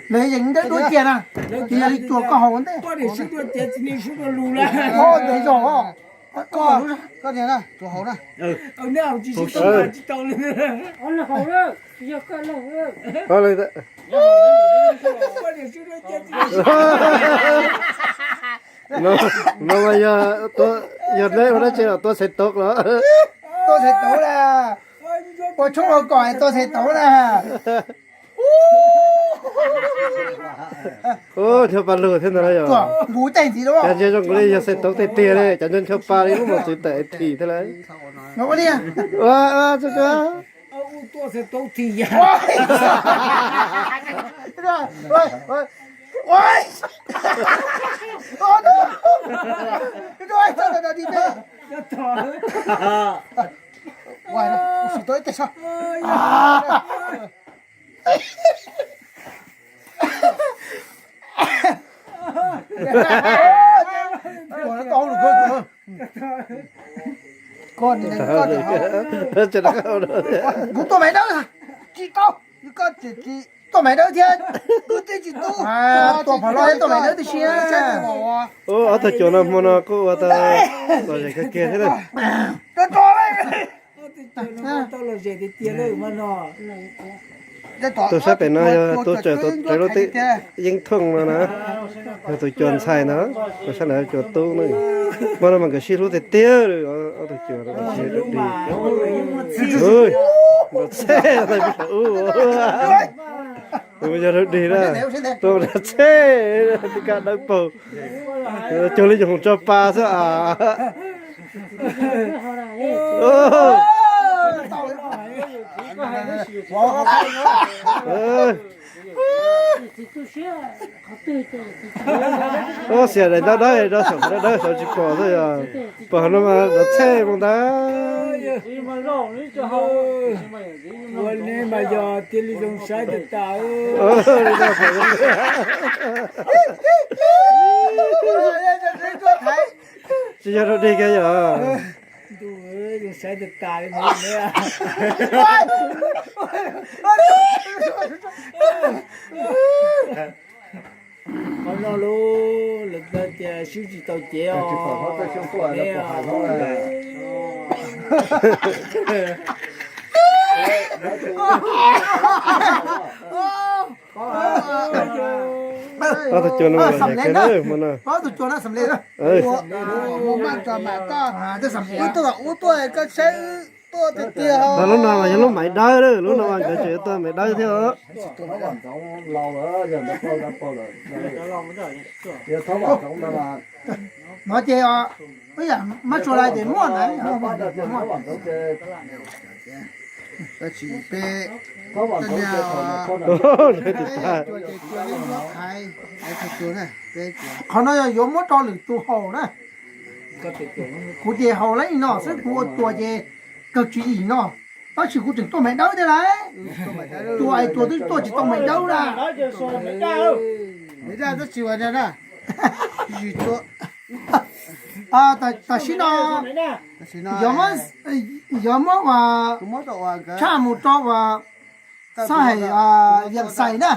Lawv yeej ntawd dua cia na, cia li cua koj haus ntej. Ntawd zog, koj niag na, cua haus na. No mas yog neb ua dab tsi los tua xaiv tauv los? Tua xaiv tauv na, ua tshoob ua kos tua xaiv tauv na. Ua ncho pa lug thiab ntag yog. Cas ntsia zoo nkaus li yog xaiv tauv tiag tiag li, cas ncho ncho pa li lub mos txwv tawm thim thiab lawm. Ua, ua, tsuag tsuag. Kuv tua maiv dawb, tsis tau, koj tsis tua maiv dawb thiab, kuv twb tsis tu. Tua phom los thiab tua maiv dawb tib si. Ob tug cuam no hmo no kuj ua tau lom zem kawg kiag thiab. Tus sab pem no yog tus tsawg tus tsawg lub teb yeeb thooj no na, yog tus cuam ntxhais ntag, tus sab ntawd cuam tub na. Hmo no mas nkawd sib hlub tiag tiag li, ob tug cuam no. Nrov txhej, tus yog rau dig na, tus nrov txhej, tib kab dawb paug, cuag li nyuag hoom tso pa xwb as. Xiam daim ntaub dawb rau saum qhov dawb dawb saum tsis pom xwb yog, pom qhov no mas nrov txhej mus ntag. Ua li mas yog tiag li zoo saib tas tas. Tsis yog rau dig kiag yog. Ntuj, zoo saib tas tas li. Qhov no lub lawv tias swb tsis tau cev os. Ob tug cua no, ob tug cua no xam le, ua tuaj ua tuaj koj saib tuaj tiag tiag. Lub no mas yog lub maiv dawb, lub no mas nkawd tseem yuav tua maiv dawb thiab. No ces, ib yam mab tsuas lawm ces muaj na. Tab sis peb, qhov no yog yuav muab rau lwm tus haus na. Kuv ces haus lawm no xwb, kuv ua tuas ces kawg tswv yim no. Tab sis kuv tseem tuaj maiv dawb thiab lauj. Tuas es tuas twb tuaj tsis tau maiv dawb na. Tam sim no yog muab, yog muab ua tshaj mus rau ua xab hais Viam Xais na.